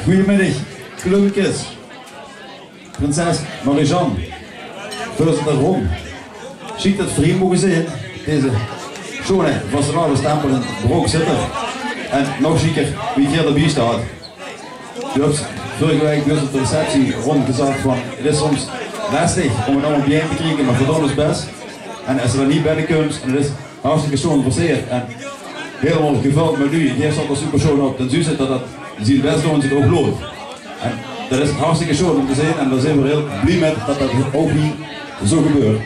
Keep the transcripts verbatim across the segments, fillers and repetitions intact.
Goeiemiddig, Klumpkes. Prinses Marie-Jeanne, veurzitter Ron. Sjiek det v'r hie moge zeen, deze sjoon vastelaovestempel in Brook Zitterd. En nog sjieker wie geer d'rbie sjtaot. Doe höbs vörrige waek bie ós op de receptie, Ron, gezag van: 't is soms lestig óm 't allemaol biejein te kriege, mer veer doon ós bès. En es se dan hie binnekums en 't is hartstikke sjoon verseerd en hielemaol gevöld mit luuj, geer sjtelt 't super sjoon op, dan zuus se det det zien bès doon zich ouch loont. En det is hartstikke sjoon óm te zeen en dao zeen v'r hiel blie mit det det ouch hie zo gebeurt.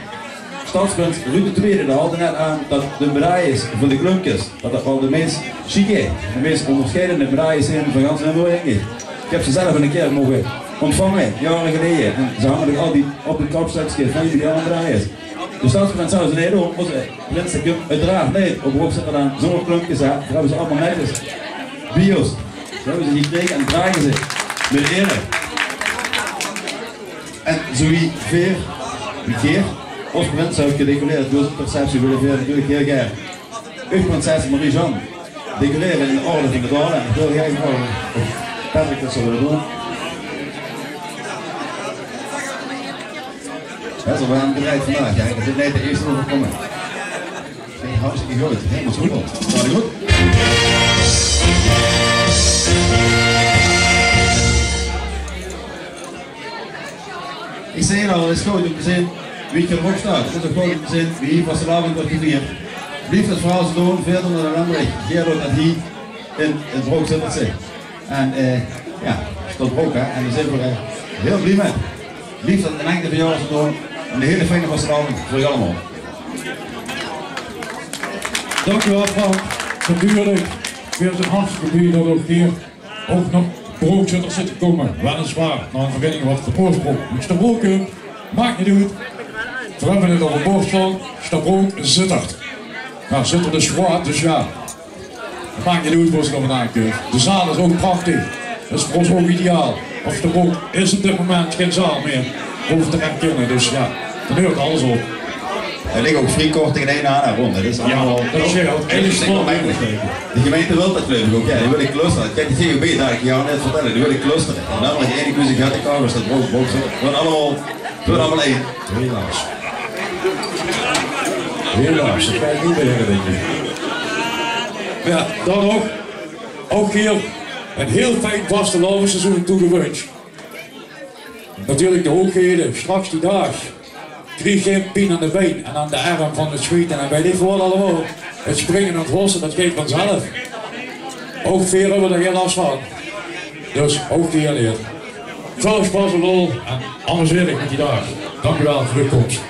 Sjtadsprins Ruud de Twiede, dae haalde net aan det de medailles van de Klumpkes, det det waal de meis sjieke, de meis óngersjeidende medailles zeen van gans Limburg, dink ich. Ich höb ze zelf ein kier moge óntvange, jaore geleje. En ze hange nog altied op 't kapstekske van die anger medailles. De sjtadsprins zag ze neet óm, ózze prins kump oeteraard neet op Brook Zitterd aan zónger Klumpkes, hè. Veer höbbe ze allemaol netjes bie ós. Veer höbbe ze gekrege en drage ze mit ere. En zo wie veer, wie geer ós prins höb gedecoreerd, dus op de receptie wille veer natuurlik hiel gaer uch prinses Marie-Jeanne decorere in de orde van de daag. En ich wil gaer vraoge of Patrick det zou wille doon. Jao, ze waere bereid vandaag, hè. Det is neet de ierste die v'r kómme. Hartstikke good. Hielemaol super. Gaon v'r good. Ich zag 't al, 't is good óm te zeen wie 't hie op sjtaot. 't Is ouch good óm te zeen wie hie vastelaovend weurt gevierd. Blief det veural zo doon, veer doon det in Limburg. Geer doot det hie in, in Brook Zitterd. En, eh, jao, det is toch Brook, hè? En dao zeen v'r, eh, hiel blie mit. Blief det in eder geval zo doon. En eine hiele fijne vastelaovend veur uch allemaol. Dank u wel, Frank. Natuurlik, veer zeen hartstikke blie det ouch hie ouch nog Brookzitterd zit te kómme. Weliswaar nao ein vereiniging waat van oorsjprong oet Sjtabrook kump. Maak neet oet. Veer höbbe 't op 't bord sjtaon: Sjtabrook Zitterd. Noe, Zitterd is groeat, dus jao. 't Maak neet oet wo ze vandaan kómme. De zaal is ouch prachtig. Det is veur ós ouch ideaal. Of Sjtabrook is op dit moment gein zaal mieë. Hoof te herkinne, dus jao, dan heurt alles op. D'r ligk ouch vrie korting in ein aan, Ron. Det is allemaol, det is, jao, det is einmalig. De gemeinte wilt det, geluif ich ouch. Jao, die wille clusteren. Kiek, die G O B, det kan ich dich neet vertèlle. Die wille clusteren. En dan nog eine keuze gehad te koupe, is det Brook, Brook, zo. Gewoon allemaol, gewoon allemaol ein. Helaas. Helaas, det geit neet mieë, dink ich. Jao, dan nog ouch hie ein hiel fijn vastelaovesseizoen toegewunsj. Natuurlik de hoeëgheden, sjtraks die daag. Krieg gein pien aan de bein en aan de erm van 't sjmiete en weit ich waat allemaol. 't Springe en 't hosse, det geit vanzelf. Ouch veer höbbe d'r gein las van. Dus ouch die hie. Väöl sjpas en lol en amuseer uch mit die daag. Dank uch waal veur de kóms.